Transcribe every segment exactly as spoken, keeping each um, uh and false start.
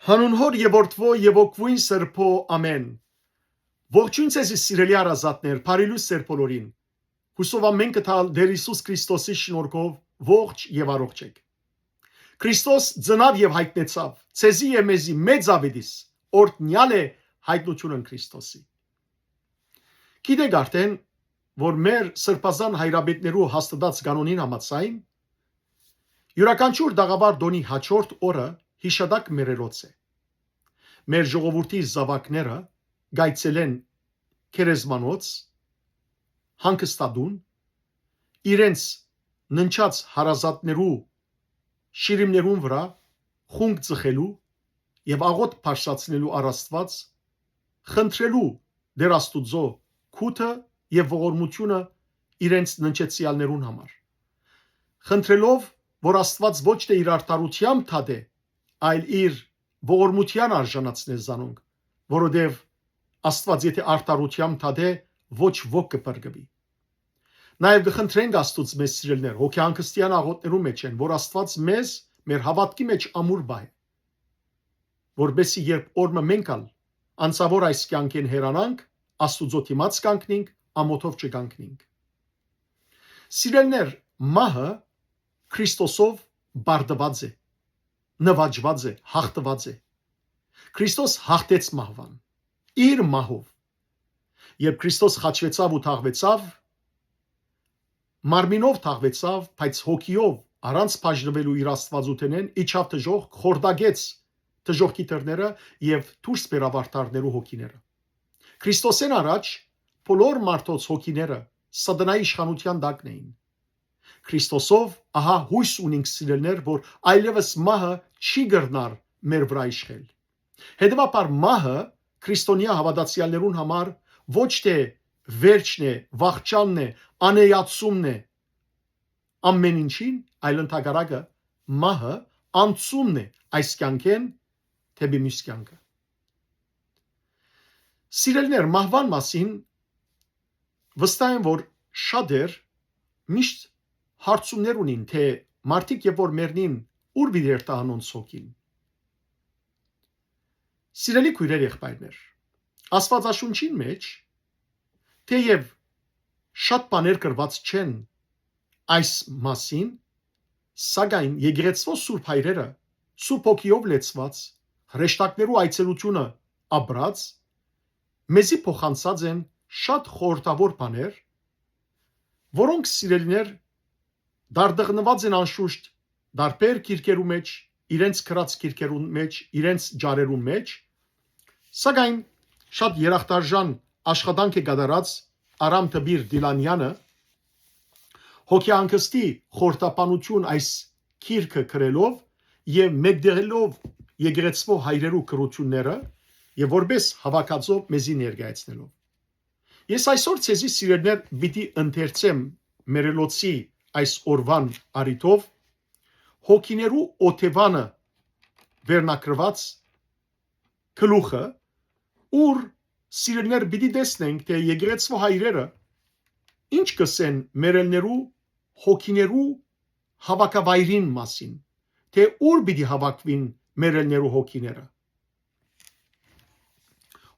Հանուն Հօր եւ Որդւոյ եւ Հոգւոյն Սրբոյ, ամէն։ Ողջոյն ձեզի, սիրելի հարազատներ, բարի լոյս ձեր բոլորին։ Յուսով ամէն կը տալ Տէր Յիսուս Քրիստոսի շնորհքով ողջ եւ առողջ եք։ Քրիստոս ծնաւ եւ յայտնեցաւ, ձեզի եւ մեզի մեծ աւետիս օրհնեալ է յայտնութիւնն Քրիստոսի։ Գիտենք արդէն, որ մեր սրբազան հայրապետներու հաստատած կանոնին համաձայն, իւրաքանչիւր տաղաւար տօնի յաջորդ օրը յիշատակ մեռելոց է։ Մեր ժողովուրդի զաւակները կայցելեն գերեզմանոց, հանգստատուն, իրենց ննջած հարազատներու շիրիմներուն վրայ խունկ ծխելու եւ աղօթք բարձրացնելու առ Աստուած, խնդրելու Տէր Աստուծոյ գութը եւ ողորմութիւնը իրենց ննջեցեալներուն համար, խնդրելով, որ Աստուած ոչ թէ իր արդարութեամբ դատէ, այլ իր ողորմութեան արժանացնէ զանոնք, որովհետեւ Աստուած եթէ արդարութեամբ դատէ, ոչ ոք կը փրկուի։ Նաեւ կը խնդրենք Աստուծմէ, սիրելիներ, հոգեհանգստեան աղօթքներու մէջ են, որ Աստուած մեզ մեր հաւատքի մէջ ամուր պահէ, որպէսզի երբ օր մը մենք ալ անցաւոր այս կեանքէն հեռանանք, Աստուծոյ դիմաց կանգնինք, ամօթով չկանգնինք։ Սիրելիներ, մահը Քրիստոսով բարդուած է, նուաճուած է, յաղթուած է։ Քրիստոս յաղթեց մահուան, իր մահով։ Երբ Քրիստոս խաչուեցաւ ու թաղուեցաւ, մարմինով թաղուեցաւ, բայց հոգիով, առանց բաժնուելու իր Աստուածութենէն, իջաւ դժոխք, խորտակեց դժոխքի դռները եւ դուրս բերաւ արդարներու հոգիները։ Քրիստոսէն առաջ բոլոր մարդոց հոգիները սատանայի իշխանութեան տակն էին։ Քրիստոսով, ահա, յոյս ունինք, սիրելիներ, որ այլեւս մահը չի կրնար մեր վրայ իշխել։ Հետեւաբար մահը քրիստոնեայ հաւատացեալներուն համար ոչ թէ վերջն է, վախճանն է, անեացումն է ամէն ինչին, այլ ընդհակառակը մահը անցումն է այս կեանքէն դէպի միւս կեանքը։ Սիրելիներ, մահուան մասին վստահ եմ, որ շատեր միշտ հարցումներ ունին, թէ մարդիկ երբ որ մեռնին, ո՞ւր պիտի երթայ անոնց հոգին։ Սիրելի քոյրեր, եղբայրներ, Աստուածաշունչին մէջ թէեւ շատ բաներ գրուած չեն այս մասին, սակայն եկեղեցւոյ սուրբ հայրերը, Սուրբ Հոգիով լեցուած, հրեշտակներու այցելութիւնը ապրած, մեզի փոխանցած են շատ խորհրդաւոր բաներ, որոնք, սիրելիներ, դարդղնուած են անշուշտ տարբեր գիրքերու մէջ, իրենց գրած գիրքերուն մէջ, իրենց ջարերուն մէջ, սակայն շատ երախտարժան աշխատանք է կատարած Արամ Տպիր Դիլանեանը, հոգեհանգստի խորհրդաբանութիւն այս գիրքը գրելով եւ մեկտեղելով եկեղեցւոյ հայրերու գրութիւնները եւ որպէս հաւաքածոյ մեզի ներկայացնելով։ Ես այսօր ձեզի, սիրելիներ, պիտի ընթերցեմ մեռելոցի այս օրուան առիթով հոգիներու օթեվանը վերնագրուած գլուխը, ուր, սիրելիներ, պիտի տեսնենք, թէ եկեղեցւոյ հայրերը ինչ կ'ըսեն մեռելներու հոգիներու հաւաքավայրին մասին, թէ ուր պիտի հաւաքուին մեռելներու հոգիները։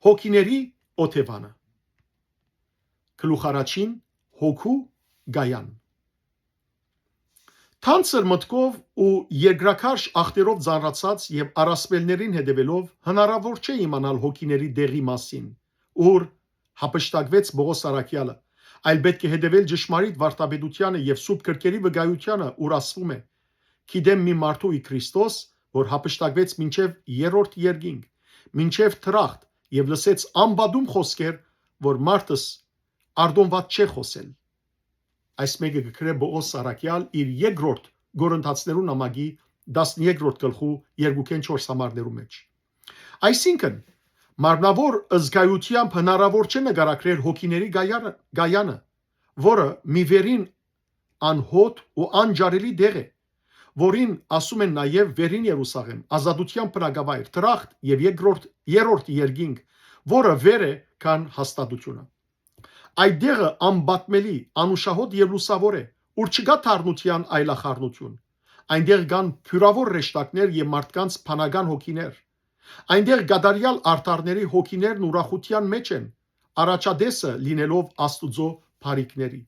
Հոգիների օթեվանը։ Գլուխ առաջին, հոգու կայան։ Թանձր մտքով ու երկրաքարշ ախտերով ծանրացած եւ առասպելներին հետեւելով հնարաւոր չէ իմանալ հոգիների դեղի մասին, ուր յափշտակուեց Պողոս առաքեալը, այլ պէտք է հետեւել ճշմարիտ վարդապետությանը եւ սուրբ գրքերի վկայությանը, ուր ասվում է. «Գիտեմ մի մարդու՝ ի Քրիստոս, որ յափշտակուեց մինչեւ երրորդ երկինք, մինչեւ դրախտ, եւ լսեց անպատում խօսքեր, որ մարդս արտոնուած չէ խօսել»։ Այս մէկը կը գրէ Պողոս առաքեալ իր երկրորդ Կորինթացիներու նամակի տասներկրորդ գլխու երկուքէն չորս համարներու մէջ։ Այսինքն, մարմնաւոր զգայութեամբ հնարաւոր չէ նկարագրել հոգիների կայանը, կայանը, որը մի վերին անհոտ ու անջարելի տեղ է, որին ասում են նաեւ վերին Երուսաղէմ, ազատութեան բնակավայր, դրախտ եւ երկրորդ, երրորդ երկինք, որը վեր է քան հաստատությունը։ Այդ տեղը անպատմելի, անուշահոտ եւ լուսաւոր է, ուր չկա դառնութեան այլախառնութիւն։ Այնտեղ կան բիւրաւոր հրեշտակներ եւ մարդկանց բանական հոգիներ, Այնտեղ կատարեալ արդարների հոգիներն ուրախութեան մէջ են, առաջատեսը լինելով Աստուծոյ բարիքների։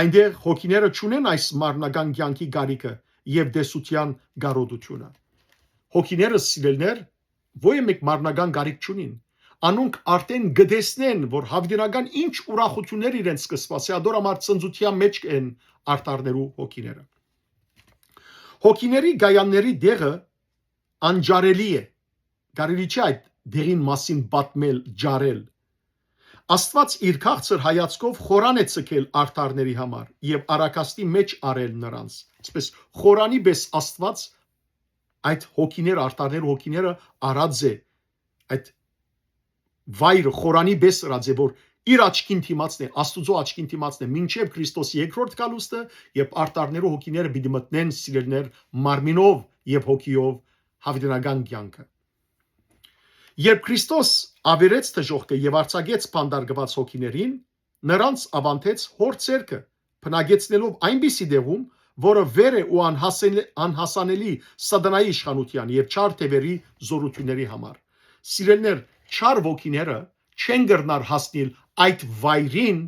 Այնտեղ հոգիները չունեն այս մարմնական կեանքի կարիքը եւ տեսութեան կարօտութիւնը։ Հոգիները, սիրելիներ, ոյ մէկ մարմնական կարիք չունին։ Անոնք արդէն կը տեսնեն, որ հաւիտենական ինչ ուրախութիւններ իրենց կը սպասի, ադոր համար ցնծութեան մէջ են արդարներու հոգիները։ Հոգիների կայանների դեղը անջարելի է։ Կարելի չէ այդ դեղին մասին պատմել, ջարել։ Աստուած իր քաղցր հայացքով խորան է ցկել արդարների համար եւ արագաստի մէջ արել նրանց։ Այսպես խորանի պես Աստուած այդ հոգիները, արդարներ հոգիները արած է, այդ վայրը խորանի պես ըրած է, որ իր աչքին դիմացն է, Աստուծոյ աչքին դիմացն է, մինչեւ Քրիստոս երկրորդ գալուստը, երբ արդարներու հոգիները պիտի մտնեն, սիրելիներ, մարմինով եւ հոգիով հաւիտենական կեանքը։ Երբ Քրիստոս աւերեց դժոխքը եւ արձակեց բանտարկուած հոգիներին, նրանց աւանդեց Հօր ցերկը, բնակեցնելով այնպիսի տեղում, որը վեր է ու անհասել-, անհասանելի սատանայի իշխանութեան եւ չար թեւերի զօրութիւնների համար։ Սիրելիներ, չար ոգիները չեն կրնար հասնիլ այդ վայրին,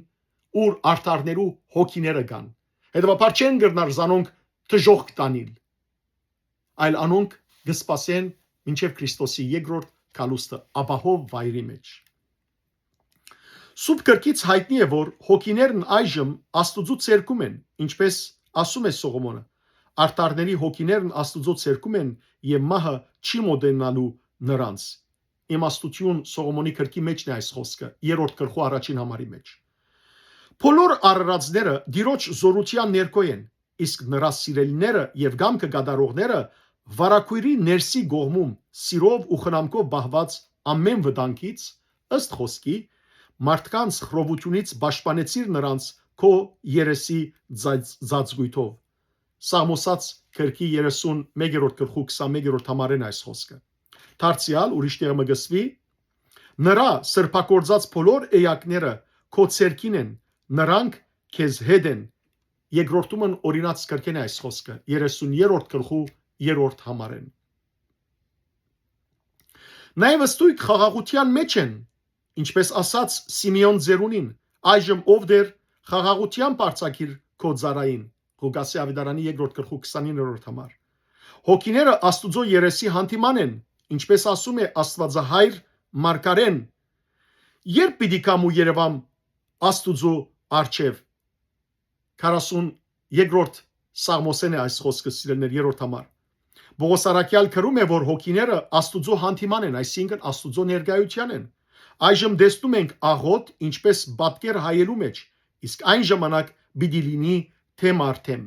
ուր արդարներու հոգիները կան։ Հետեւաբար չեն կրնար զանոնք դժոխք տանիլ, այլ անոնք կը սպասեն մինչեւ Քրիստոսի երկրորդ գալուստը ապահով վայրի մէջ։ Սուրբ Գրքից յայտնի է, որ հոգիներն այժմ Աստուծոյ ցերկում են, ինչպես ասում է Սողոմոնը. «Արդարների հոգիներն Աստուծոյ ցերկում են եւ մահը չի մոտենալու նրանց»։ Իմաստութիւն Սողոմոնի գրքի մէջն է այս խօսքը, երրորդ գլխու առաջին համարի մէջ։ Բոլոր արարածները Տիրոջ զօրութեան ներքո են, իսկ նրա սիրելիները եւ կամքը կատարողները վարագոյրի ներսի կողմում սիրով ու խնամքով պահուած ամէն վտանգից, ըստ խօսքի, մարդկանց խռովութիւնից պաշտպանեցիր նրանց քո երեսի ձած-, ձածկոյթով։ Սաղմոսաց գրքի երեսուն մեկերորդ գլխու քսանմեկերորդ համարեն այս խօսքը։ Դարձեալ ուրիշ տեղ մը կսուի. «Նրա սրբագործած բոլոր էակները քո ցերկին են, նրանք քեզ հետ են»։ Երկրորդումն օրինաց կրկեն այս խօսքը, երեսուն երրորդ գլխու երրորդ համարեն։ Նաեւ ստույգ խաղաղութեան մէջ են, ինչպես ասաց Սիմէոն ծերունին. «Այժմ, ով Տէր, խաղաղութեան բարձակիր քո ծառային»։ Ղուկասի Աւետարանի երկրորդ գլխու քսանիններորդ համար։ Հոգիները Աստուծոյ երեսի հանդիման են, ինչպես ասում է Աստուածահայր մարգարէն. «Երբ պիտի գամ ու երեւամ Աստուծոյ առջեւ»։ Քառասուն երկրորդ Սաղմոսէն է այս խօսքը, սիրելիներ, երրորդ համար։ Պողոս առաքեալ գրում է, որ հոգիները Աստուծոյ հանդիման են, այսինքն Աստուծոյ ներկայութեան են։ Այժմ տեսնում ենք աղօթ, ինչպես պատկեր հայելու մէջ, իսկ այն ժամանակ պիտի լինի դեմ առ դեմ։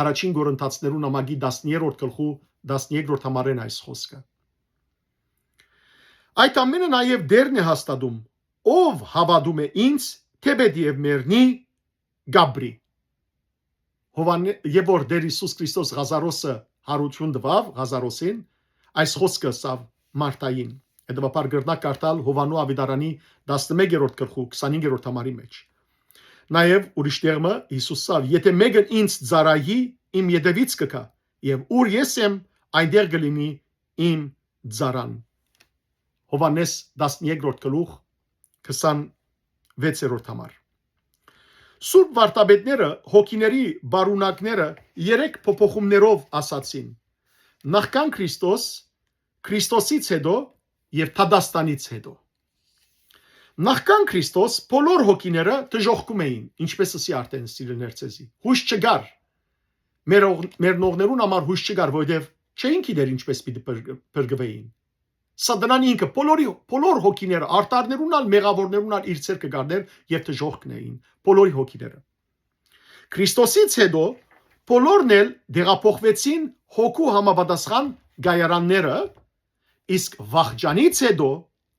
Առաջին Կորինթացիներու նամակի տասներորդ գլխու տասներկրորդ համարեն այս խօսքը։ Այդ ամենը նաեւ Տէրն է հաստատում. «Ով հաւատում է ինձ, թէպէտի եւ մեռնի, կապրի»։ Հովհաննե-, եւ որ Տէր Յիսուս Քրիստոս Ղազարոսը յարութիւն տուաւ Ղազարոսին, այս խօսքը ըսաւ Մարթային։ Հետեւաբար կրնայ կարդալ Հովհաննու Աւետարանի տասնմեկերորդ գլխու քսանհինգերորդ համարի մէջ։ Նաեւ ուրիշ տեղ մը Յիսուս ըսաւ. «Եթէ մեկն ինձ ծառայի, իմ ետևից կը գայ, եւ ուր ես եմ, այնտեղ կը լինի իմ ծառան»։ Հովհաննէս տասներկրորդ գլուխ, քսանվեցերորդ համար։ Սուրբ վարդապետները հոգիների պարունակները երեք փոփոխումներով ասացին. նախքան Քրիստոս, Քրիստոսից հետո եւ դատաստանից հետո։ Նախքան Քրիստոս բոլոր հոգիները դժոխքում էին, ինչպես ըսի արդեն, սիրելիներ, ձեզի։ Յոյս չկար։ Մեր օղ-, մեր նողներուն համար յոյս չկար, որովհետեւ չէին գիտեր ինչպես պիտի փր-, փրկուէին։ Սատանան ինքը բոլորի, բոլոր հոգիները, արդարներուն ալ, մեղավորներուն ալ իր ձեռքը կառներ եւ դժոխքն էին, բոլորի հոգիները։ Քրիստոսից հետո բոլորն էլ տեղափոխուեցին հոգու համապատասխան կայարանները, իսկ վախճանից հետո,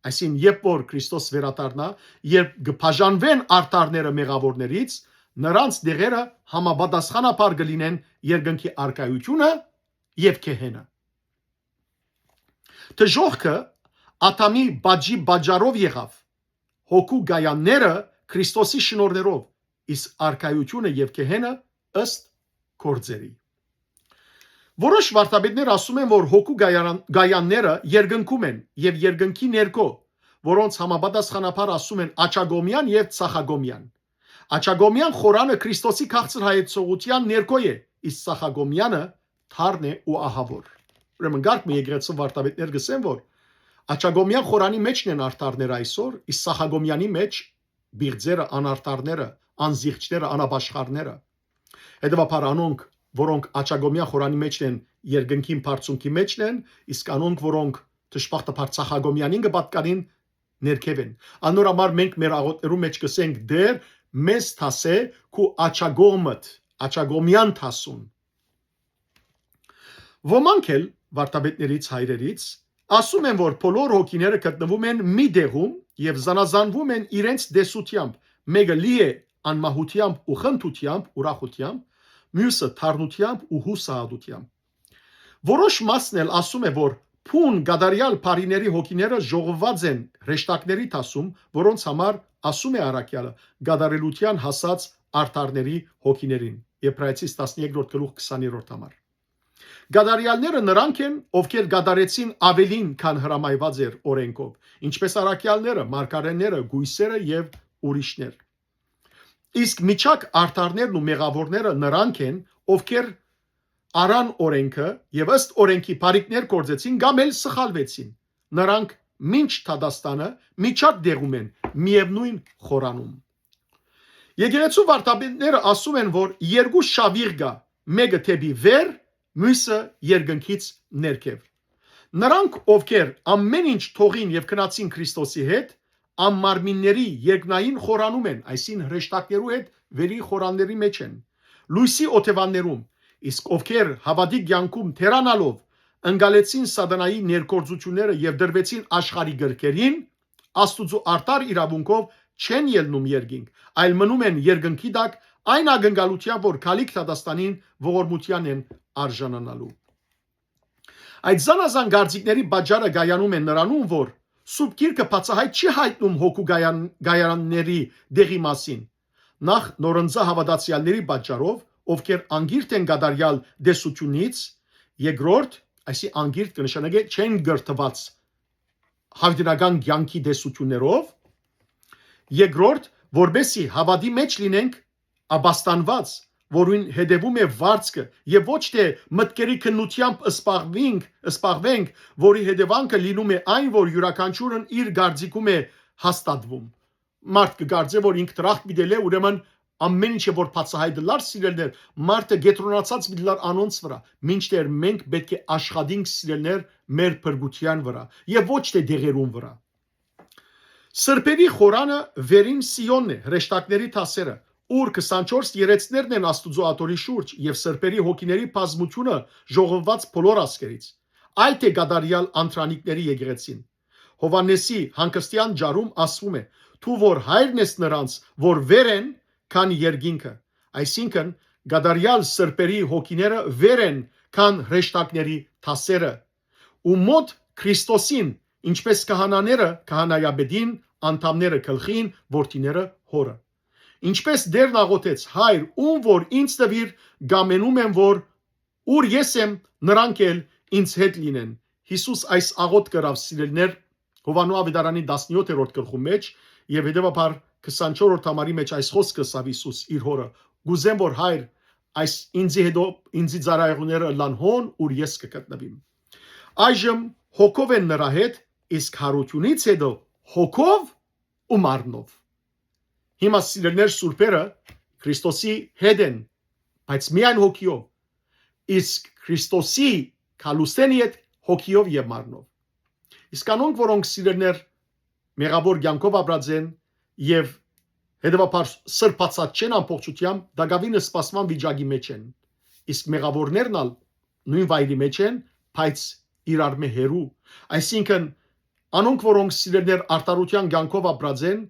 այսինքն երբ որ Քրիստոս վերադառնայ, երբ կը բաժանուեն արդարները մեղավորներից, նրանց տեղերը համապատասխանաբար կը լինեն երկնքի առկայությունը եւ գեհենը։ Դժոխքը Ադամի բաժի պատճառով եղաւ, հոգու կայանները Քրիստոսի շնորհներով, իսկ առկայությունը եւ գեհենը ըստ գործերի։ Որոշ վարդապետներ ասում են, որ հոգու կայանները երկնքում են եւ երկնքի ներքո, որոնց համապատասխանաբար ասում են աջակողմեան եւ ձախակողմեան։ Աջակողմեան խորանը Քրիստոսի քաղցր հայեցողութեան ներքո է, իսկ ձախակողմեանը թարն է ու ահաւոր։ Ուրեմն կարգ մը եկեղեցու վարդապետներ կ'ըսեն, որ աջակողմեան խորանի մէջն են արդարները այսօր, իսկ ձախակողմեանի մէջ պիղծերը, անարդարները, անզիղջները, անապաշխարները։ Հետևաբար անոնք, որոնք աջակողմեան խորանի մէջն են, երկնքին բարձունքի մէջն են, իսկ անոնք, որոնք դժբախտաբար ձախակողմեանին կը պատկանին, ներքեւ են։ Անոր համար մենք մեր աղօթներու մէջ կ'ըսենք. «Տէր, մեզ դասէ քու աջակողմդ, աջակողմեան դասուն»։ Ոմանք էլ վարդապետներից, հայրերից, ասում են, որ բոլոր հոգիները գտնվում են մի տեղում եւ զանազանվում են իրենց տեսութեամբ, մէկը լի է անմահութեամբ ու խնդութեամբ, ուրախութեամբ, միւսը թարնութեամբ ու յուսահատութեամբ։ Որոշ մասն էլ ասում է, որ բուն կատարեալ բարիների հոգիները ժողվուած են հրեշտակների դասում, որոնց համար, ասում է առաքեալը, կատարելութեան հասած արդարների հոգիներին։ Եբրայեցիս տասներկրորդ գլուխ, քսաներորդ համար։ Կատարեալները նրանք են, ովքեր կատարեցին ավելին, քան հրամայուած էր օրէնքով, ինչպէս առաքեալները, մարգարէները, կոյսերը եւ ուրիշներ։ Իսկ միջակ արդարներն ու մեղաւորները նրանք են, ովքեր առան օրէնքը եւ ըստ օրէնքի բարիքներ գործեցին կամ էլ սխալվեցին։ Նրանք մինչ դատաստանը միջակ տեղում են, միեւնոյն խորանում։ Եկեղեցու վարդապետները ասում են, որ երկու շաւիղ կայ, մէկը դէպի վեր, միւսը երկնքից ներքեւ։ Նրանք, ովքեր ամէն ինչ թողին եւ գնացին Քրիստոսի հետ, անմարմինների երկնային խորանում են, այսինքն հրեշտակներու հետ վերի խորանների մէջ են, լոյսի օթեւաններում, իսկ ովքեր հաւատի կեանքում թերանալով ընկալեցին սատանայի ներգործութիւնները եւ դրուեցին աշխարհի կրքերին, Աստուծոյ արդար իրաւունքով չեն ելնում երկինք, այլ մնում են երկնքի տակ, այն ակնկալութեան, որ գալիք դատաստանին ողորմութեան են արժանանալու։ Այդ զանազան կարծիքների պատճառը կայանում է նրանուն, որ Սուրբ Գիրքը բացահայտ չի յայտնում հոգու կայան-, կայանների տեղի մասին, նախ նորընծայ հաւատացեալների պատճառով, ովքեր անգիրտ են կատարեալ տեսությունից, երկրորդ, այսի անգիրտ կը նշանակէ չեն կրթուած հաւիտենական կեանքի տեսություններով, երկրորդ, որպեսզի հաւատի մէջ լինենք ապաստանուած, որուն հետեւում է վարձքը, եւ ոչ թէ մտքերի քննութեամբ սպաղվենք, սպաղվենք, որի հետեւանքը լինում է այն, որ իւրաքանչիւրն իր կարծիքում է հաստատվում։ Մարդ կը կարծէ, որ ինք դրախտ պիտի լէ, ուրեմն ամէն ինչը որ բացահայտելար, սիրելիներ, մարդը կեդրոնացած պիտի լար անոնց վրայ, մինչդեռ մենք պէտք է աշխատենք, սիրելիներ, մեր փրկութեան վրայ եւ ոչ թէ դեղերուն վրայ։ Սրբերի խորանը վերին Սիոնն է, հրեշտակների դասերը, ուր քսանչորս երեցներն են Աստուծոյ աթոռի շուրջ եւ սրբերի հոգիների բազմութիւնը ժողովուած բոլոր ազգերից։ Այդ է կատարեալ անդրանիկների եկեղեցին։ Յովհաննէսի հանգստեան ջարում ասվում է. «Դու որ հայրն ես նրանց, որ վեր են, քան երկինքը»։ Այսինքն, կատարեալ սրբերի հոգիները վեր են, քան հրեշտակների դասերը, ու մօտ Քրիստոսին, ինչպես քահանաները՝ քահանայապետին, անդամները՝ գլխին, որդիները՝ հօրը։ Ինչպես Տէրն աղօթեց. «Հայր, ում որ ինձ տուիր, կամենում եմ, որ ուր ես եմ, նրանք էլ ինձ հետ լինեն»։ Յիսուս այս աղօթքը ըրաւ, սիրելիներ, Յովհաննու աւետարանի տասնեօթերորդ գլխու մէջ, եւ հետեւաբար քսանչորսերորդ համարի մէջ այս խօսքը ըսաւ Յիսուս իր հօրը. «Կ'ուզեմ, որ Հայր, այս ինձի հետո, ինձի ծառայողները ըլլան հոն, ուր ես կը գտնուիմ»։ Այժմ հոգով են նրա հետ, իսկ յարութիւնից հետո հոգով ու մարմնով։ Հիմա, սիրելիներ, սուրբերը Քրիստոսի հետ են, բայց միայն հոգիով, իսկ Քրիստոսի գալուստէն յետ հոգիով եւ մարմնով։ Իսկ անոնք, որոնք, սիրելիներ, մեղաւոր կեանքով ապրած են եւ հետեւաբար սրբացած չեն ամբողջութեամբ, տակաւին սպասման վիճակի մէջ են։ Իսկ մեղաւորներն ալ նոյն վայրի մէջ են, բայց իրարմէ հեռու։ Այսինքն, անոնք, որոնք, սիրելիներ, արդարութեան կեանքով ապրած են,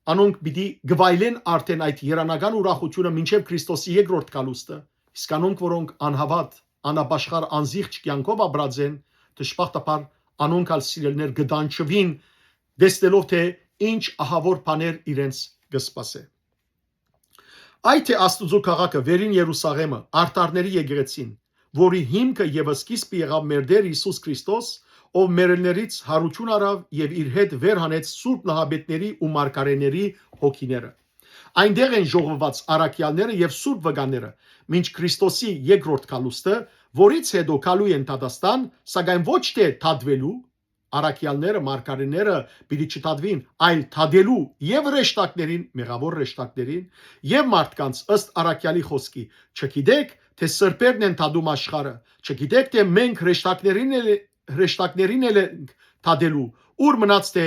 անոնք պիտի գվայլեն արդէն այդ երանական ուրախութիւնը մինչեւ Քրիստոսի երկրորդ գալուստը, իսկ անոնք, որոնք անհաւատ, անապաշխար, անզիղջ կեանքով ապրած են, դժբախտաբար անոնք ալ, սիրելիներ, կը տանջուին, տեսնելով թէ ինչ ահաւոր բաներ իրենց կը սպասէ։ Այդ է Աստուծոյ քաղաքը, վերին Երուսաղէմը, արդարների եկեղեցին, որի հիմքը եւ սկիզբը եղաւ մեր Տէր Յիսուս Քրիստոս, ով մեռելներից յարութիւն առաւ եւ իր հետ վեր հանեց սուրբ նահապետների ու մարգարէների հոգիները։ Այնտեղ են ժողվուած առաքեալները եւ սուրբ վկաները, մինչ Քրիստոսի երկրորդ գալուստը, որից հետո գալու են դատաստան, սակայն ոչ թէ դատուելու, առաքեալները, մարգարէները պիտի չդատուին, այլ դատելու եւ հրեշտակներին, մեղաւոր հրեշտակներին, եւ մարդկանց, ըստ առաքեալի խօսքի. «Չգիտեք թէ սրբերն են դատում աշխարհը, չգիտեք թէ մենք հրեշտակներին էլ, հրեշտակներին էլ ենք դատելու, ուր մնաց թէ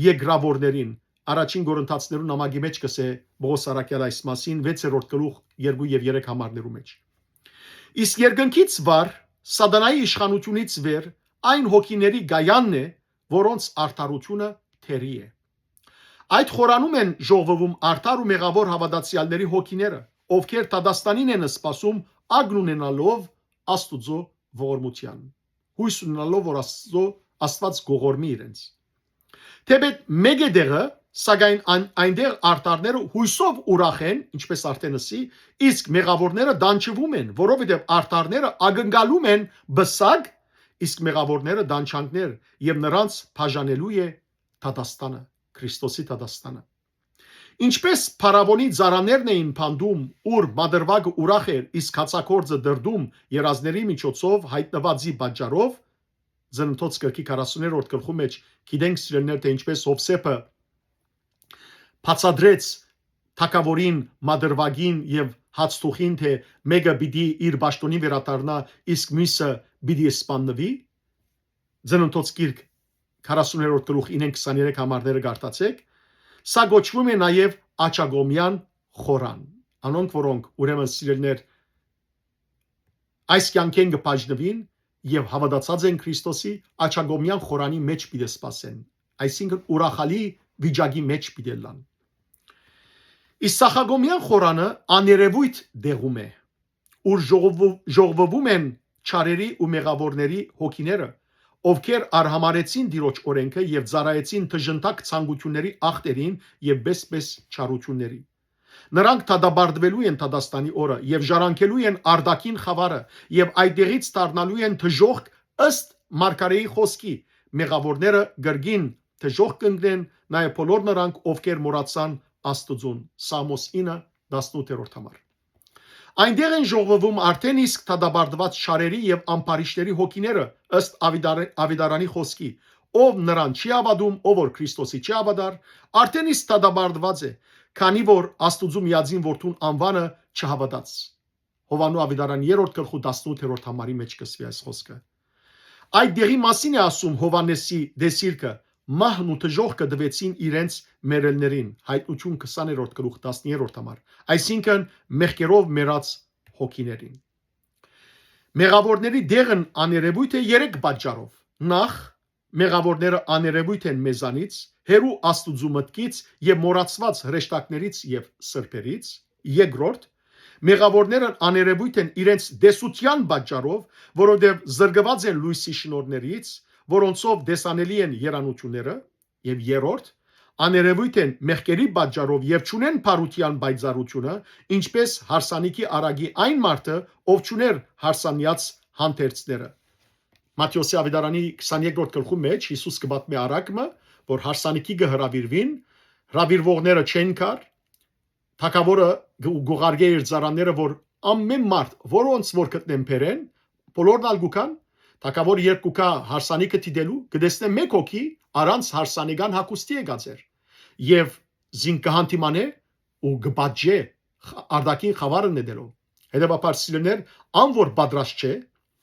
երկրաւորներին»։ Առաջին Կորինթացիներուն նամակի մէջ կ'ըսէ Պողոս առաքեալ այս մասին, վեցերորդ գլուխ, երկու եւ երեք համարներու մէջ։ Իսկ երկնքից վար, սատանայի իշխանութիւնից վեր, այն հոգիների կայանն է, որոնց արդարութիւնը թերի է։ Այդ խորանում են ժողվուում արդար ու մեղաւոր հաւատացեալների հոգիները, ովքեր դատաստանին են սպասում, ակն ունենալով Աստուծոյ ողորմութեան, յոյս ունենալով, որ Աստծո, Աստուած կ'ողորմի իրենց։ Թէպէտ մէկ է տեղը, սակայն այն, այնտեղ արդարները յոյսով ուրախ են, ինչպես արդեն ըսի, իսկ մեղաւորները տանջուում են, որովհետեւ արդարները ակնկալում են պսակ, իսկ մեղաւորները տանջանքներ, եւ նրանց բաժանելու է դատաստանը, Քրիստոսի դատաստանը։ Ինչպես փարաւոնի ծառաներն էին փանդում, ուր մատռուակը ուրախ էր, իսկ հացագործը դրդում երազների միջոցով յայտնուածի պատճառով, Ծննդոց գրքի քառասուներորդ գլխու մէջ գիտենք, սիրելիներ, թէ ինչպես Յովսէփը բացատրեց թագաւորին, մատռուակին եւ հացթուխին, թէ մէկը պիտի իր պաշտօնին վերադառնայ, իսկ միւսը պիտի սպաննուի։ Ծննդոց գիրք քառասուներորդ գլուխ, ինեն քսաներեք համարները կարդացէք։ Սա կոչվում է նաեւ աջակողմեան խորան։ Անոնք, որոնք, ուրեմն, սիրելիներ, այս կեանքէն կը բաժնուին եւ հաւատացած են Քրիստոսի, աջակողմեան խորանի մէջ պիտի սպասեն, այսինքն՝ ուրախալի վիճակի մէջ պիտի ըլլան։ Իսկ ցախակողմեան խորանը աներեւոյթ տեղում է, ուր ժողովու-, ժողվուում են չարերի ու մեղաւորների հոգիները, ովքեր արհամարհեցին Տիրոջ օրէնքը եւ ծառայեցին դժնդակ ցանկութիւնների ախտերին եւ պէս-պէս չարութիւնների։ Նրանք դատապարտուելու են դատաստանի օրը եւ ժառանգելու են արտաքին խաւարը եւ այդտեղից դառնալու են դժոխք, ըստ մարգարէի խօսքի, մեղաւորները կրկին դժոխք կ'ընկնեն, նաեւ բոլոր նրանք, ովքեր մոռացան Աստուծուն։ Սաղմոս ինը, տասնութերորդ համար։ Այնտեղ են ժողվուում արդեն իսկ դատապարտուած չարերի եւ ամբարիշտների հոգիները, ըստ Աւիդար-, Աւետարանի խօսքի. «Ով նրան չի հաւատում, ով որ Քրիստոսի չի հաւատար, արդեն իսկ դատապարտուած է, քանի որ Աստուծոյ միածին Որդուն անուանը չհաւատաց»։ Յովհաննու Աւետարան երրորդ գլխու տասնութերորդ համարի մէջ կ'ըսուի այս խօսքը։ Այդ դեղի մասին է ասում Յովհաննէսի դեսիրքը. «Մահն ու դժոխքը տուեցին իրենց մեռելներին», Յայտնութիւն քսաներորդ գլուխ, տասներորդ համար, այսինքն՝ մեղքերով մեռած հոգիներին։ Մեղաւորների դեղն աներեւոյթ է երեք պատճառով։ Նախ, մեղաւորները աներեւոյթ են մեզանից, հեռու Աստուծոյ մտքից եւ մոռացուած հրեշտակներից եւ սրբերից։ Երկրորդ, մեղաւորները աներեւոյթ են իրենց տեսութեան պատճառով, որովհետեւ զրկուած են լոյսի շնորհներից, որոնցով տեսանելի են երանութիւնները, եւ երրորդ, աներեւոյթ են մեղքերի պատճառով եւ չունեն բարութեան պայծառութիւնը, ինչպես հարսանիքի առակի այն մարդը, ով չունէր հարսանեաց հանդերձները։ Մատթէոսի Աւետարանի քսաներկրորդ գլխու մէջ Յիսուս կը պատմէ առակ մը, որ հարսանիքի կը հրաւիրուին, հրաւիրուողները չեն գար, թագաւորը կը-, կ'ուղարկէ իր ծառաները, որ ամէն մարդ, որոնց որ գտնեն բերեն, բոլորն ալ կու գան, թագաւորը երբ կու գայ հարսանիքը դիտելու, կը տեսնէ մէկ հոգի առանց հարսանեկան հագուստի եկած էր, եւ զինք կը հանդիմանէ ու կը պատժէ խ-, արտաքին խաւարը նետելով։ Հետեւաբար, սիրելիներ, ան որ պատրաստ չէ,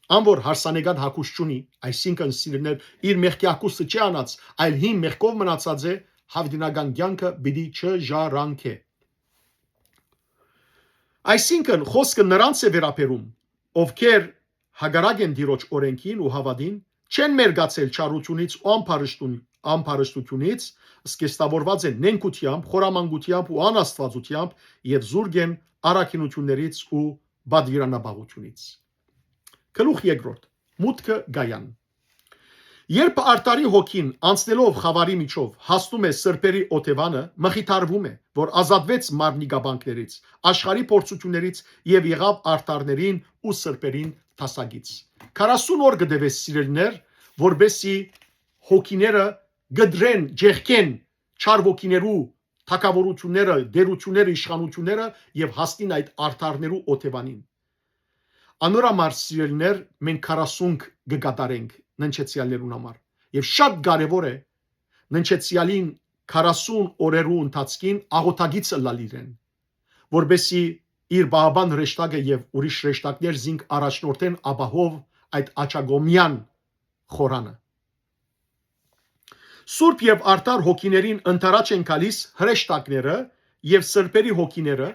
ան որ հարսանեկան հագուստ չունի, այսինքն, սիրելիներ, իր մեղքի հագուստը չի անած, այլ հին մեղքով մնացած է, յաւիտենական կեանքը պիտի չժառանգէ։ Այսինքն, խօսքը նրանց է վերաբերում, ովքեր հակառակ են Տիրոջ օրէնքին ու հաւատին, չեն մերկացել չարությունից ու ամբարշտուն-, ամբարշտությունից, զգեստաւորուած են նենգութեամբ, խորամանկութեամբ ու անաստուածութեամբ եւ զուրկ են առաքինություններից ու պատուիրանապահությունից։ Գլուխ երկրորդ։ Մուտքը կայան։ Երբ արդարի հոգին, անցնելով խաւարի միջով, հասնում է սրբերի օթեւանը, մխիթարվում է, որ ազատվեց մարմնի կապանքներից, աշխարհի փորձություններից եւ եղաւ արդարներին ու սրբերին դասակից։ Քառասուն օր կը տեւէ, սիրելիներ, որպեսզի հոգիները կտրեն, ջեղկեն չար ոգիներու թագաւորութիւնները, տէրութիւնները, իշխանութիւնները եւ հասնին այդ արդարներու օթեւանին։ Անոր համար, սիրելիներ, մենք քառասունք կը կատարենք ննջեցեալներուն համար։ Եւ շատ կարեւոր է ննջեցեալին քառասուն օրերու ընթացքին աղօթագիծ ըլլալ իրեն, որպեսզի իր պահապան հրեշտակը եւ ուրիշ հրեշտակներ զինք առաջնորդեն ապահով այդ աչագոմեան խորանը։ Սուրբ եւ արդար հոգիներին ընդառաջ են գալիս հրեշտակները եւ սրբերի հոգիները,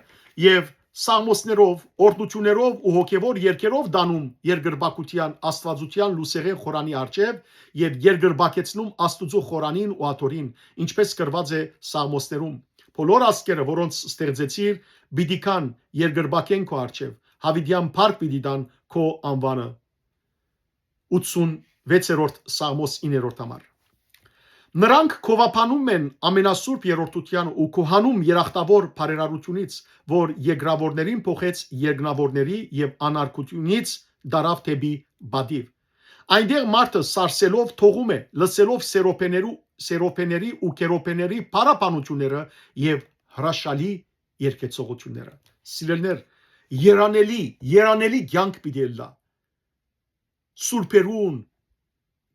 եւ սաղմոսներով, օրհնութիւններով ու հոգեւոր երգերով տանում երկրպագութեան, Աստուածութեան լուսեղէն խորանի առջեւ եւ երկրպագեցնում Աստուծոյ խորանին ու աթոռին, ինչպէս գրուած է սաղմոսներում. «Բոլոր ազգերը, որոնց ստեղծեցիր, պիտի գան, երկրպագեն քո առջեւ, յաւիտեան փառք պիտի տան քո անուանը»։ Ութսունվեցերորդ սաղմոս, իններորդ համար։ Նրանք գովաբանում են ամենասուրբ երրորդութեանը ու գոհանում երախտաւոր բարերարութիւնից, որ երկրաւորներին փոխեց երկնաւորների եւ անարգութիւնից տարաւ դէպի պատիւ։ Այնտեղ մարդը սարսելով թողում է, լսելով սերոփեներու, սերոփեների ու քերոփեների փառաբանութիւնները եւ հրաշալի երգեցողութիւնները։ Սիրելիներ, երանելի, երանելի կեանք պիտի ըլլայ սուրբերուն,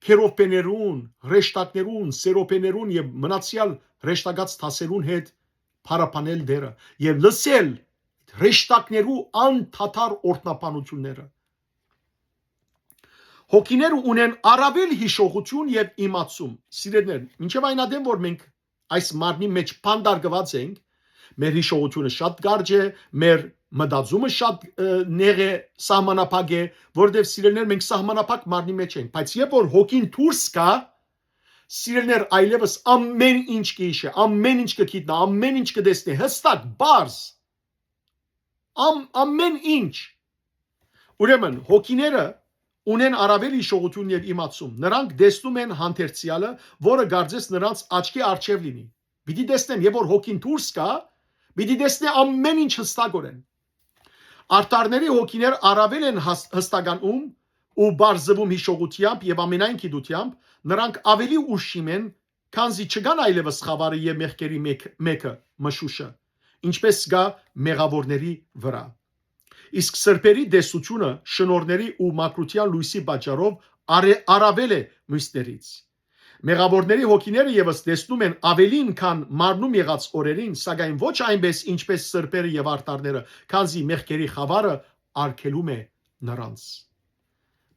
քերոփեներուն, հրեշտակներուն, սերոփեներուն եւ մնացեալ հրեշտակած դասերուն հետ փառաբանել Տէրը եւ լսել հրեշտակներու անդադար օրհնաբանութիւնները։ Հոգիները ունեն առաւել յիշողութիւն եւ իմացում։ Սիրելիներ, մինչեւ այն ատեն, որ մենք այս մարմնի մէջ բանտարկուած ենք, մեր յիշողութիւնը շատ կարճ է, մեր մտածումը շատ, ը, նեղ է, սահմանափակ է, որովհետեւ, սիրելիներ, մենք սահմանափակ մարմնի մէջ ենք, բայց երբ որ հոգին դուրս գայ, սիրելիներ, այլեւս ամեն ինչ կը յիշէ, ամեն ինչ կը գիտնայ, ամեն ինչ կը տեսնէ, հստակ, պարզ, ամ-, ամեն ինչ։ Ուրեմն, հոգիները ունեն առաւել յիշողութիւն եւ իմացում։ Նրանք տեսնում են հանդերձեալը, որը կարծես նրանց աչքի առջեւ լինի։ Պիտի տեսնեն, երբ որ հոգին դուրս գայ, պիտի տեսնէ ամեն ինչ հստակօրէն։ Արդարների հոգիներ առաւել են հաս-, հստականում ու բարձվում յիշողութեամբ եւ ամենայն գիտութեամբ, նրանք աւելի ուշիմ են, քանզի չկան այլեւս խաւարը եւ մեղքերի մէկ-, մէկը, մշուշը, ինչպէս կայ մեղաւորների վրայ։ Իսկ սրբերի տեսությունը շնորհների ու մաքրութեան լոյսի պատճառով արե-, առաւել է միւսներից։ Մեղաւորների հոգիները եւս տեսնում են աւելին, քան մարմնում եղած օրերին, սակայն ոչ այնպէս, ինչպէս սրբերը եւ արդարները, քանզի մեղքերի խաւարը արգելում է նրանց։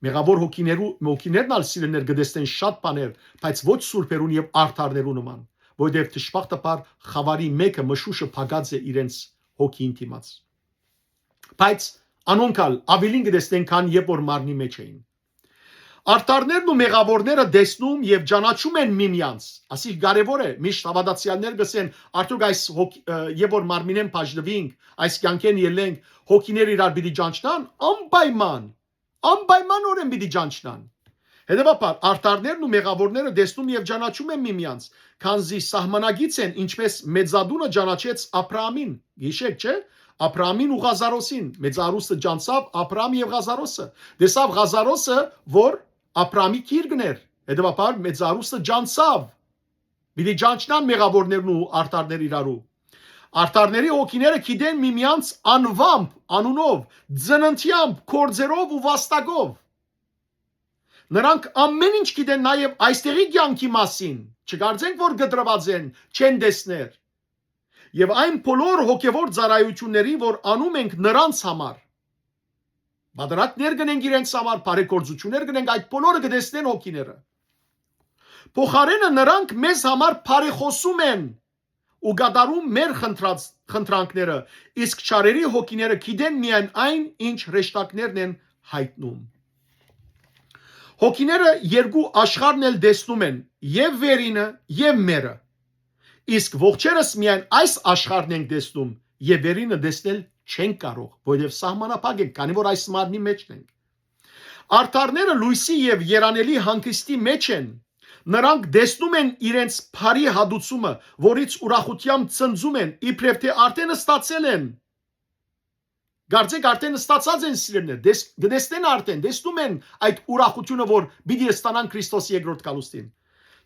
Մեղաւոր հոգիներու, հոգիներն ալ, սիրելիներ, կը տեսնեն շատ բաներ, բայց ոչ սուրբերուն եւ արդարներու նման, որովհետեւ դժբախտաբար խաւարի մէկը, մշուշը փակած է իրենց հոգին դիմաց։ Բայց անոնք ալ աւելին կը տեսնեն, քան երբ որ մարմնի մէջ էին։ Արդարներն ու մեղաւորները տեսնում եւ ճանաչում են միմյանց։ Ասիկ կարեւոր է, միշտ հաւատացեալներ կ'ըսեն, արդյոք այս հոգ-, ը, երբ որ մարմինէն բաժնուինք, այս կեանքէն ելլենք, հոգիները իրար պիտի ճանչնան, անպայման, անպայմանօրէն պիտի ճանչնան։ Հետեւաբար, արդարներն ու մեղաւորները տեսնում եւ ճանաչում են միմյանց, քանզի սահմանագից են, ինչպես մեծատունը ճանաչեց Աբրահամին։ Գիշեք, չէ՞։ Աբրահամին ու Ղազարոսին, մեծարուստը ճանչցաւ Աբրահամ եւ Ղազարոսը։ Տեսաւ Ղազարոսը, որ Աբրահամի գիրկն էր, հետեւաբար մեծարուստը ճանչցաւ։ Պիտի ճանչնան մեղաւորներն ու արդարները իրարու։ Արդարների հոգիները գիտեն միմյանց անուամբ, անունով, ծննդեամբ, գործերով ու վաստակով։ Նրանք ամեն ինչ գիտեն նաեւ այստեղի կեանքի մասին, չկարծենք, որ կտրուած են, չեն տեսներ։ Եւ այն բոլոր հոգեվոր ծառայությունների, որ անում ենք նրանց համար, պատրակներ կ'ընենք իրենց համար, բարեգործություններ կ'ընենք, այդ բոլորը կը տեսնեն հոգիները։ Փոխարէնը նրանք մեզ համար բարեխօսում են ու կատարում մեր խնդրած, խնդրանքները, իսկ չարերի հոգիները գիտեն միայն այն, ինչ հրեշտակներն են յայտնում։ Հոգիները երկու աշխարհն էլ տեսնում են, եւ վերինը, եւ մերը։ Իսկ ողջերս միայն այս աշխարհն ենք տեսնում, եւ վերինը տեսնել չենք կարող, որովհետեւ սահմանափակ ենք, քանի որ այս մարմնի մէջն ենք։ Արդարները լոյսի եւ երանելի հանգիստի մէջ են։ Նրանք տեսնում են իրենց բարի հատուցումը, որից ուրախութեամբ ծնծում են, իբրեւ թէ արդէն ստացել են։ Կարծեք արդէն ստացած են, սիրելիներ, տես-, կը տեսնեն արդէն, տեսնում են այդ ուրախութիւնը, որ պիտի ստանան Քրիստոսի երկրորդ գալուստին։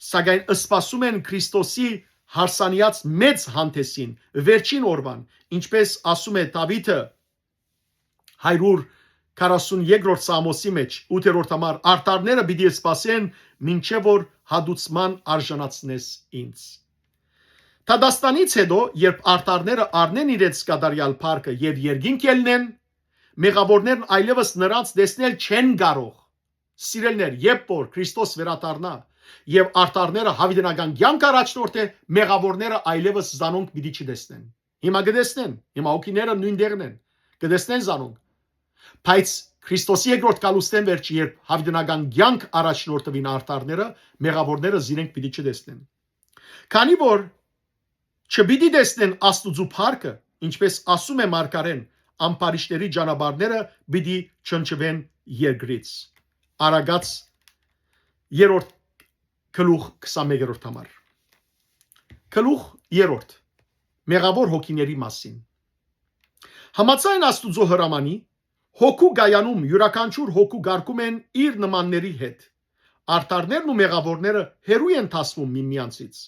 Սակայն սպասում են Քրիստոսի հարսանեաց մեծ հանդէսին, վերջին օրուան, ինչպէս ասում է Դաւիթը, հարիւր քառասուն երկրորդ Սաղմոսի մէջ, ութերորդ համար, արդարները պիտի սպասեն, մինչեւ որ հատուցման արժանացնես ինձ։ Դատաստանից յետոյ, երբ արդարները առնեն իրենց կատարեալ փառքը եւ երկինք ելնեն, մեղաւորներն այլեւս նրանց տեսնել չեն կարող։ Սիրելիներ, երբ որ Քրիստոս վերադառնայ եւ արդարները յաւիտենական կեանք առաջնորդէ, մեղաւորները այլեւս զանոնք պիտի չտեսնեն։ Հիմա կը տեսնեն, հիմա հոգիները նոյն տեղն են, կը տեսնեն զանոնք։ Բայց Քրիստոսի երկրորդ գալուստէն վերջ, երբ յաւիտենական կեանք առաջնորդուին արդարները, մեղաւորները զիրենք պիտի չտեսնեն։ Քանի որ չպիտի տեսնեն Աստուծոյ փառքը, ինչպէս ասում է մարգարէն, ամբարիշտների ճանապարհները պիտի չնչուեն երկրից։ Առակաց երրորդ գլուխ քսանմեկերորդ համար։ Գլուխ երրորդ։ Մեղաւոր հոգիների մասին։ Համաձայն Աստուծոյ հրամանի, հոգու կայանում յուրաքանչյուր հոգու կարգում են իր նմանների հետ։ Արդարներն ու մեղաւորները հեռու են դասվում միմյանցից։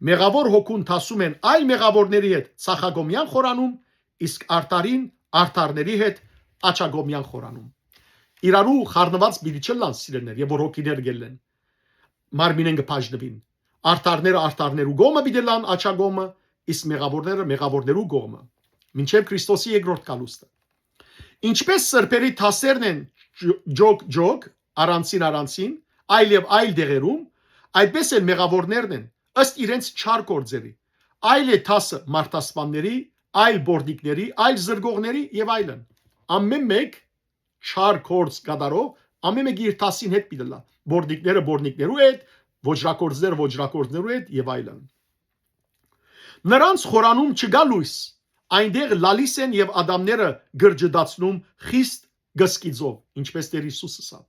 Մեղաւոր հոգուն դասում են այլ մեղաւորների հետ ցախակոմեան խորանում, իսկ արդարին արդարների հետ աջակողմեան խորանում։ Իրարու խառնուած պիտի չըլլան, սիրելիներ, եւ որ հոգիներ գելլեն, մարմինեն կը բաժնուին։ Արդարները արդարներու կողմը պիտի ըլլան աջակողմը, իսկ մեղաւորները մեղաւորներու կողմը, մինչեւ Քրիստոսի երկրորդ գալուստը։ Ինչպէս սրբերի դասերն են ջո-, ջոկ-ջոկ, առանցին-առանցին, այլ եւ այլ դեղերում, այդպէս էլ մեղաւորներն են, ըստ իրենց չար գործերի։ Այլ է դասը մարդասպանների, այլ բորտիկների, այլ զրկողների եւ այլն։ Ամէն մէկ չար գործ կատարող, ամէն մէկ իր դասին հետ պիտի լա։ Բորտիկները բորտիկներու հետ, ոճրագործները ոճրագործներու հետ եւ այլն։ Նրանց խորանում չկայ լոյս, այնտեղ լալիս են եւ ատամները գրջդացնում խիստ կսկիծով, ինչպէս Տէր Յիսուս ըսաւ։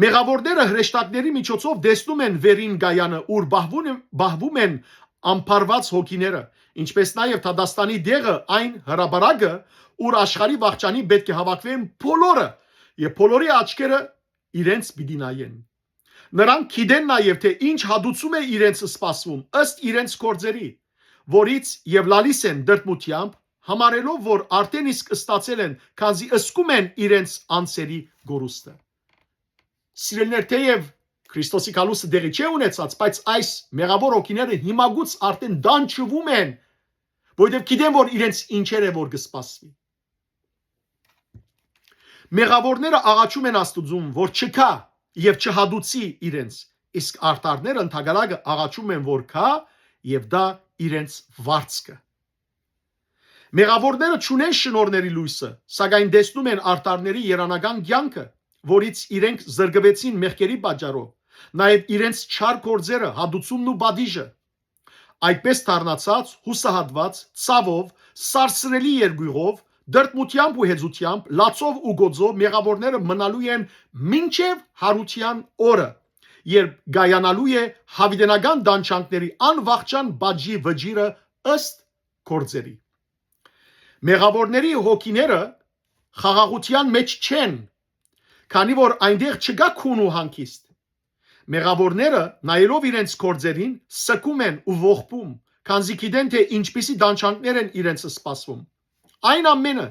Մեղաւորները հրեշտակների միջոցով տեսնում են վերին կայանը, ուր պահվում են, պահվում են ամբարուած հոգիները, ինչպէս նաեւ դատաստանի տեղը, այն հրապարակը, ուր աշխարհի վախճանի պէտք է հաւաքուեն բոլորը, եւ բոլորի աչքերը իրենց պիտի նայեն։ Նրանք գիտեն նաեւ, թէ ինչ հատուցում է իրենց սպասվում, ըստ իրենց գործերի, որից եւ լալիս են դրդմութեամբ, համարելով, որ արդէն իսկ ստացել են, քանզի զգում են իրենց անձերի կորուստը։ Սիրելիներ, թեեւ Քրիստոսի գալուստը տեղի չէ ունեցած, բայց այս մեղաւոր հոգիները հիմա գուց արդէն տանջվում են, որովհետեւ գիտեն, որ իրենց ինչեր է որ կը սպասվի։ Մեղաւորները աղաչում են Աստուծուն, որ չգայ եւ չհատուցի իրենց, իսկ արդարները ընդհակառակը աղաչում են, որ գայ եւ տայ իրենց վարձքը։ Մեղաւորները չունեն շնորհների լոյսը, սակայն տեսնում են արդարների երանական կեանքը, որից իրենք զրկվեցին մեղքերի պատճառով, նաեւ իրենց չար գործերը, հատուցումն ու պատիժը։ Այդպէս դառնացած, յուսահատուած, ցաւով, սարսռելի երկյուղով, դրդմութեամբ ու հեծութեամբ, լացով ու գոծով մեղաւորները մնալու են մինչեւ յարութեան օրը, երբ կայանալու է յաւիտենական տանջանքների անվախճան բաժի վճիռը ըստ գործերի։ Մեղաւորների հոգիները խաղաղութեան մէջ չեն, քանի որ այնտեղ չկայ քուն ու հանգիստ։ Մեղաւորները, նայելով իրենց գործերին, սգում են ու ողբում, քանզի գիտեն, թէ ինչպիսի տանջանքներ են իրենց սպասվում։ Այն ամէնը,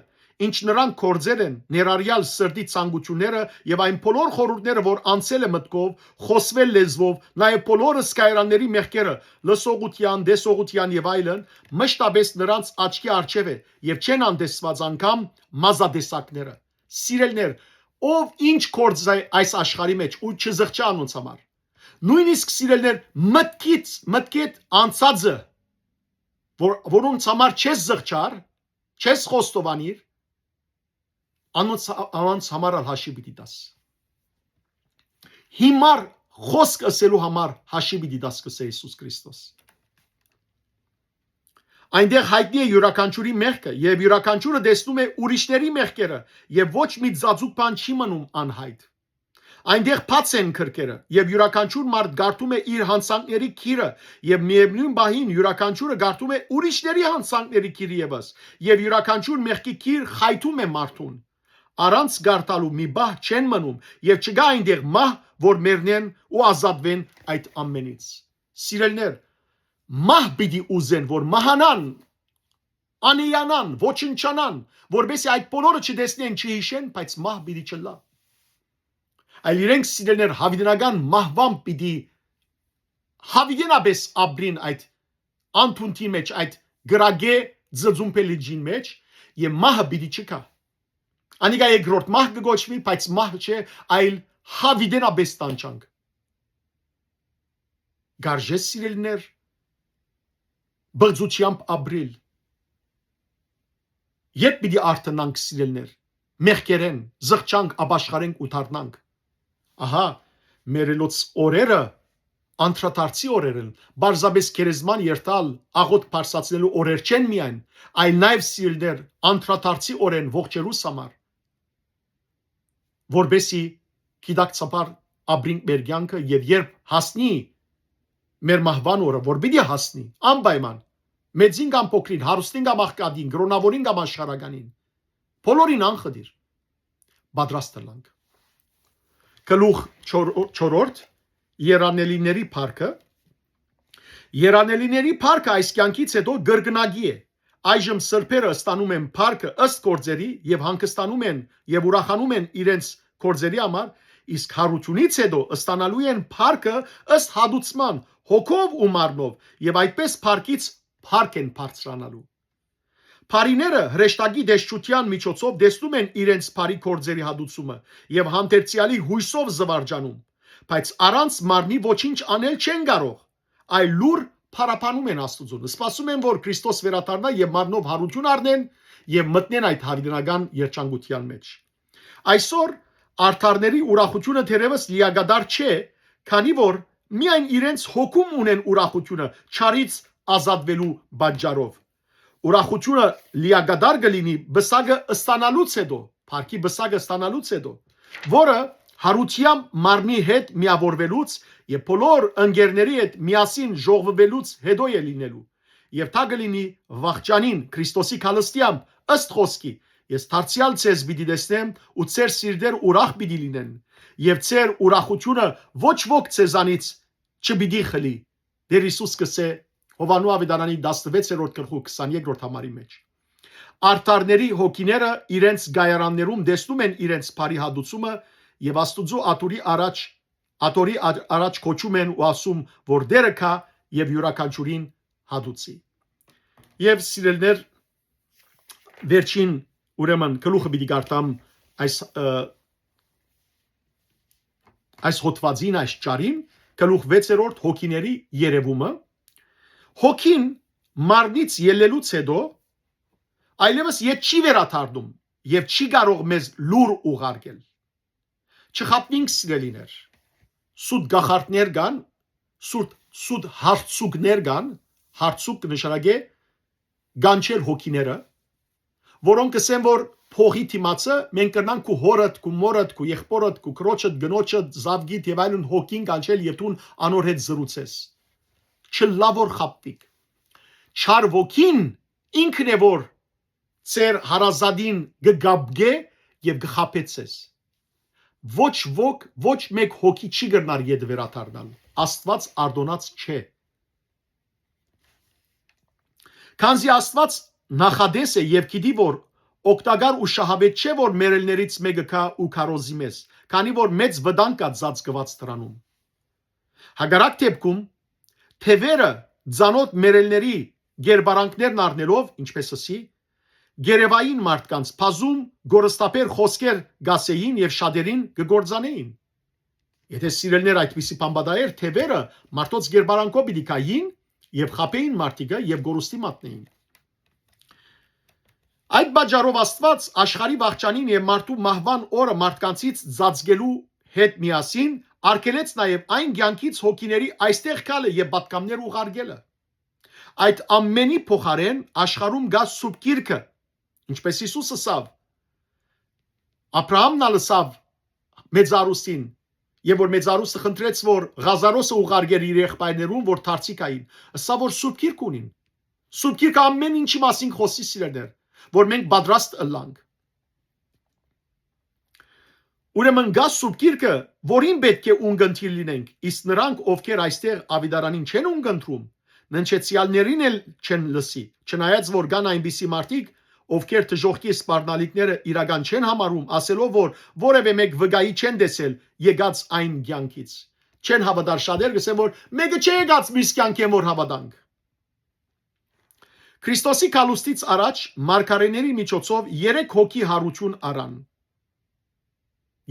ինչ նրանք գործել են, ներառյալ սրտի ցանկութիւնները եւ այն բոլոր խորհուրդները, որ անցել է մտքով, խօսվել լեզուով, նաեւ բոլոր զգայարանների մեղքերը, լսողութեան, տեսողութեան եւ այլն, մշտապէս նրանց աչքի առջեւ է եւ չեն անտեսված անգամ մազատեսակները։ Սիրելիներ, ով ինչ գործ է այս աշխարհի մեջ ու չզղջա անոնց համար։ Նոյնիսկ, սիրելիներ, մտքից, մտքեդ անցածը, որ, որոնց համար չես զղջար, չես խոստովանիր, անոնց, անոնց համար ալ հաշիւ պիտի տաս։ Հիմար խօսք ըսելու համար հաշիւ պիտի տաս, կ'ըսէ Յիսուս Քրիստոս։ Այնտեղ յայտնի է իւրաքանչիւրի մեղքը, եւ իւրաքանչիւրը տեսնում է ուրիշների մեղքերը, եւ ոչ մի ծածուկ բան չի մնում անյայտ։ Այնտեղ բաց են քրքերը, եւ իւրաքանչիւր մարդ գարտում է իր յանցանքների գիրը, եւ միեւնոյն պահին իւրաքանչիւրը գարտում է ուրիշների յանցանքների գիրը եւս, եւ իւրաքանչիւր մեղքի գիր խայթում է մարդուն։ Առանց գարտալու մի պահ չեն մնում, եւ չկայ այնտեղ մահ, որ մեռնեն ու ազատուեն այդ ամենից։ Սիրելիներ, մահ պիտի ուզեն, որ մահանան, անեանան, ոչնչանան, որպեսզի այդ բոլորը չտեսնեն, չհիշեն, բայց մահ պիտի չըլլայ։ Այլ իրենք, սիրելիներ, յաւիտենական մահուան պիտի յաւիտենապէս ապրին այդ անթունթի մեջ, այդ կրակէ ձծումբելիջին մեջ, եւ մահը պիտի չգայ։ Անիկա երկրորդ մահ կը կոչուի, բայց մահ չէ, այլ յաւիտենապէս տանջանք։ Կարժե, սիրելիներ, բղծութեամբ ապրիլ։ Երբ պիտի արթնանք, սիրելիներ, մեղքերէն, զղջանք, ապաշխարենք ու դառնանք։ Ահա, մեռելոց օրերը անդրադարձի օրեր են, պարզապէս գերեզման երթալ, աղօթք բարձրացնելու օրեր չեն միայն, այլ նաեւ, սիրելիներ, անդրադարձի օրեր են ողջերուս համար, որպեսզի գիտակցաբար ապրինք մեր կեանքը, եւ երբ հասնի մեր մահուան օրը, որ պիտի հասնի, անպայման, մեծին կամ փոքրին, հարուստին կամ աղքատին, կրօնաւորին կամ աշխարհականին, բոլորին անխտիր, պատրաստ ըլլանք։ Գլուխ չոր-, չորրորդ, Երանելիների փառքը։ Երանելիների փառքը այս կեանքից հետո կրկնակի է։ Այժմ սրբերը ստանում են փառքը ըստ գործերի եւ հանգստանում են եւ ուրախանում են իրենց գործերի համար, իսկ յարութիւնից հետո ստանալու են փառքը ըստ հատուցման, հոգով ու մարմնով, եւ այդպես փառքից փառք են բարձրանալու։ Բարիները հրեշտակի տեսչութեան միջոցով տեսնում են իրենց բարի գործերի հատուցումը եւ հանդերձեալի յոյսով զվարճանում, բայց առանց մարմնի ոչինչ անել չեն կարող, այլ լուռ փառաբանում են Աստուծուն, սպասում են, որ Քրիստոս վերադառնայ եւ մարմնով յարութիւն առնեն եւ մտնեն այդ յաւիտենական երջանկութեան մեջ։ Այսօր արդարների ուրախութիւնը թերեւս լիակատար չէ, քանի որ միայն իրենց հոգում ունեն ուրախութիւնը չարից ազատուելու պատճառով։ Ուրախութիւնը լիակատար կը լինի պսակը ստանալուց հետո, փառքի պսակը ստանալուց հետո, որը յարութեամբ մարմնի հետ միաւորուելուց եւ բոլոր ընկերների հետ միասին ժողվուելուց հետո է լինելու։ Եւ դա կը լինի վախճանին Քրիստոսի քալստիամբ, ըստ խօսքի. «Ես դարձեալ ձեզ պիտի տեսնեմ ու ձեր սիրտեր ուրախ պիտի լինեն, եւ ձեր ուրախութիւնը ոչ ոք ձեզանից չպիտի խլի»։ Տէր Յիսուս կ'ըսէ Յովհաննու աւետարանի տասնվեցերորդ գլխու քսաներկրորդ համարի մեջ։ Արդարների հոգիները իրենց գայարաններում տեսնում են իրենց բարի հատուցումը եւ Աստուծոյ աթոռի առաջ, աթոռի ա-, առաջ կոչում են ու ասում, որ Տէրը գայ եւ իւրաքանչիւրին հատուցի։ Եւ, սիրելիներ, վերջին, ուրեմն, գլուխը պիտի կարդամ այս, ը, այս հոդվածին, այս ճառին, գլուխ վեցերորդ, հոգիների երևումը։ Հոգին մարմնից ելլելուց հետո այլեւս ետ չի վերադառնում եւ չի կարող մեզ լուր ուղարկել։ Չխաբնինք, սիրելիներ։ Սուտ գախարդներ կան, սուտ, սուտ հարցուկներ կան, հարցուկ կը նշանակէ կանչել հոգիները, որոնք կ'ըսեն, որ փողի դիմացը մենք կրնանք քու հորդ, քու մորդ, քու եղբորդ, քու քրոջդ, կնոջդ, զաւկիդ եւ այլն հոգին կանչել եւ դուն անոր հետ զրուցես։ Չլա որ խաբվիք։ Չար ոգին ինքն է, որ ձեր հարազատին կը գապկէ եւ կը խաբէ ձեզ։ Ոչ ոք, ոչ մեկ հոգի չի կրնար ետ վերադառնալ։ Աստուած արտոնած չէ։ Քանզի Աստուած նախատես է եւ գիտի, որ օգտակար ու շահաւետ չէ, որ մեռելներից մէկը գայ ու քարոզի մեզ, քանի որ մեծ վտանգ կայ ծածկուած դրանում։ Հակառակ դեպքում, թեւերը ծանօթ մեռելների կերպարանքներն առնելով, ինչպես ըսի, գերեւային մարդկանց բազում գորստաբեր խօսքեր կ'ասէին եւ շատերին կը կործանէին։ Եթէ, սիրելիներ, այդպիսի բան պատահէր, թեւերը մարդոց կերպարանքով պիտի գային եւ խաբէին մարդիկը եւ գորուստի մատնէին։ Այդ պատճառով Աստուած աշխարհի վախճանին եւ մարդու մահուան օրը մարդկանցից ծածկելու հետ միասին արգելեց նաեւ այն կեանքից հոգիների այստեղ գալը եւ պատգամներ ուղարկելը։ Այդ ամենի փոխարէն աշխարհում կայ Սուրբ Գիրքը, ինչպես Յիսուս ըսաւ, Աբրահամն ալ ըսաւ մեծարուսին, եւ որ մեծարուստը խնդրեց, որ Ղազարոսը ուղարկեր իր եղբայրներուն, որ դարձի գային, ըսաւ, որ Սուրբ Գիրք ունին։ Սուրբ Գիրքը ամէն ինչի մասին կը խօսի, սիրելիներ, որ մենք պատրաստ ըլլանք։ Ուրեմն կայ Սուրբ Գիրքը, որին պէտք է ունկնդիր լինենք, իսկ նրանք, ովքեր այստեղ աւետարանին չեն ունկնդրում, ննջեցեալներին էլ չեն լսի, չնայած որ կան այնպիսի մարդիկ, ովքեր դժոխքի սպառնալիքները իրական չեն համարում, ասելով որ որեւէ մէկ վկայի չեն տեսել եկած այն կեանքից։ Չեն հաւատար, շատեր կ'ըսեն որ մէկը չէ եկած միս կեանքէն որ հաւատանք։ Քրիստոսի գալուստից առաջ մարգարէների միջոցով երեք հոգի յարութիւն առան։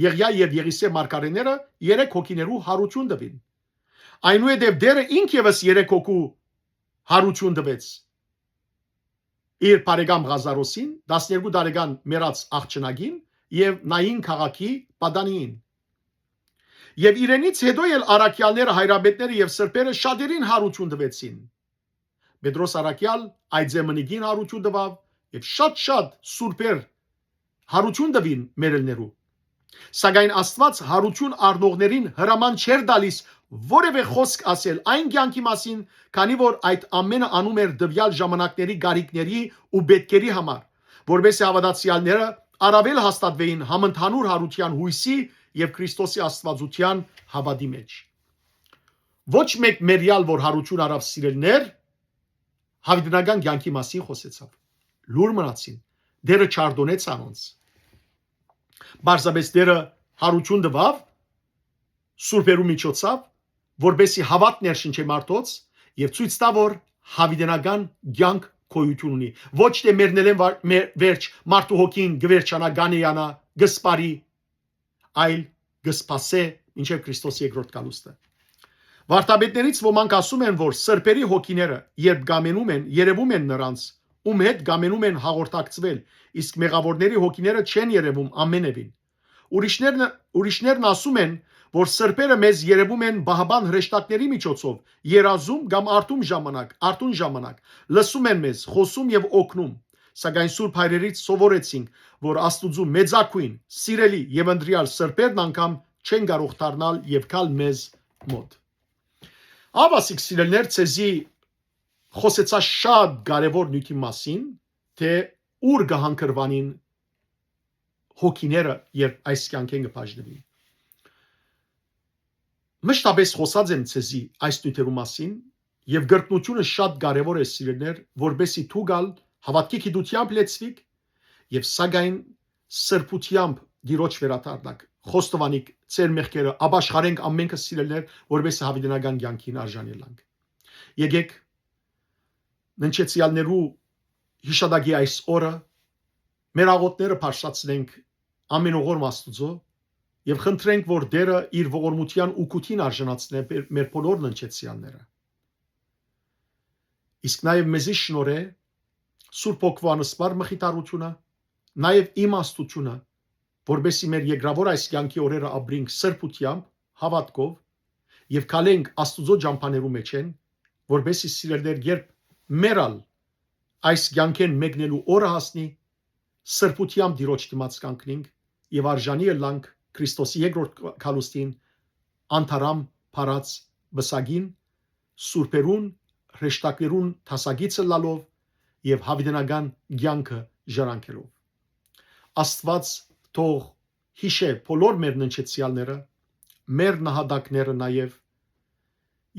Եղիա եւ Եղիսէ մարգարէները երեք հոգիներու յարութիւն տուին։ Այնուհետեւ Տէրը ինք եւս երեք հոգու յարութիւն տուեց իր բարեկամ Ղազարոսին, տասներկու տարեկան մեռած աղջնակին եւ Նային քաղաքի պատանիին։ Եւ իրենից հետո էլ առաքեալները, հայրապետները եւ սրբերը շատերին յարութիւն տուեցին։ Պետրոս առաքեալ այդ զեմնիկին յարութիւն տուաւ եւ շատ-շատ սուրբեր յարութիւն տուին մեռելներու։ Սակայն Աստուած յարութիւն առնողներին հրաման չէր տալիս որեւէ խօսք ասել այն կեանքի մասին, քանի որ այդ ամէնը անում էր տուեալ ժամանակների կարիքների ու պէտքերի համար, որպէս զի հաւատացեալները առաւել հաստատուէին համընդհանուր յարութեան յոյսի եւ Քրիստոսի աստուածութեան հաւատի մէջ։ Ոչ մէկ մեռեալ որ յարութիւն առաւ, սիրելիներ, յաւիտենական կեանքի մասին խօսեցաւ։ Լուր մնացին։ Տէրը չարդոնեց անոնց։ Պարզապէս Տէրը յարութիւն տուաւ սուրբերու միջոցով, որպէս զի հաւատք ներշնչէ մարդոց եւ ցոյց տայ որ յաւիտենական կեանք գոյութիւն ունի։ Ոչ թէ մեռնելէն վար-, մե-, վերջ մարդու հոգին կը վերջանայ, կ'անեանայ, կը սպառի, այլ կը սպասէ մինչեւ Քրիստոս երկրորդ գալուստը։ Վարդապետներից ոմանք ասում են, որ սրբերի հոգիները, երբ կ'ամենում են, երեւում են նրանց, ում հետ կ'ամենում են հաղորդակցուել, իսկ մեղաւորների հոգիները չեն երեւում ամենեւին։ Ուրիշներն, ուրիշներն ասում են, որ սրբերը մեզ երեւում են պահապան հրեշտակների միջոցով, երազում կամ արտում ժամանակ, արտուն ժամանակ, լսում են մեզ, խօսում եւ օգնում։ Սակայն սուրբ հայրերից սովորեցինք, որ Աստուծու մեծագոյն, սիրելի եւ ընտրեալ սրբերն անգամ չեն կարող դառնալ եւ գալ մեզ մօտ։ Ահա, սիրելիներ, ձեզի խօսեցայ շատ կարեւոր նիւթի մասին, թէ ուր կը հանգրուանին հոգիները, երբ այս կեանքէն կը բաժնուին։ Մշտապէս խօսած եմ ձեզի այս նիւթերու մասին, եւ կրկնութիւնը շատ կարեւոր է, սիրելիներ, որպէս զի դուք ալ հաւատքի գիտութեամբ լեցուիք եւ սակայն սրբութեամբ Տիրոջ վերադառնաք, խոստովանիք ձեր մեղքերը, ապաշխարենք ամենքը, սիրելիներ, որպէս զի յաւիտենական կեանքին արժանի ըլլանք։ Եկէք ննջեցեալներու յիշատակի այս օրը մեր աղօթքները բարձրացնենք ամենողորմ Աստուծոյ եւ խնդրենք, որ Տէրը իր ողորմութեան ու գութին արժանացնէ մեր, մեր բոլոր ննջեցեալները։ Իսկ նաեւ մեզի շնորհէ Սուրբ Հոգու անսպառ մխիթարութիւնը, նաեւ իմաստութիւնը, որպէս զի մեր երկրաւոր այս կեանքի օրերը ապրենք սրբութեամբ, հաւատքով եւ քալենք Աստուծոյ ճամբաներու մէջէն, որպէս զի, սիրելիներ, երբ մեր ալ այս կեանքէն մեկնելու օրը հասնի, սրբութեամբ Տիրոջ դիմաց կանգնենք եւ արժանի ըլլանք Քրիստոսի երկրորդ գալուստին, անթարամ փարած պսակին, սուրբերուն, հրեշտակներուն դասակից ըլլալով եւ յաւիտենական կեանքը ժառանգելով։ Աստուած թող յիշէ բոլոր մեր ննջեցեալները, մեր նահատակները նաեւ,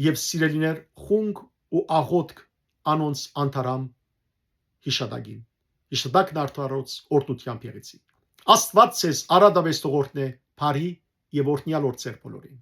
եւ, սիրելիներ, խունկ ու աղօթք անոնց անթարամ յիշատակին, յիշատակն արդարոց օրհնութեամբ եղեցին։ Աստուած ձեզ արատապէս թող օրհնէ բարի եւ օրհնեալ օր ձեր բոլորին։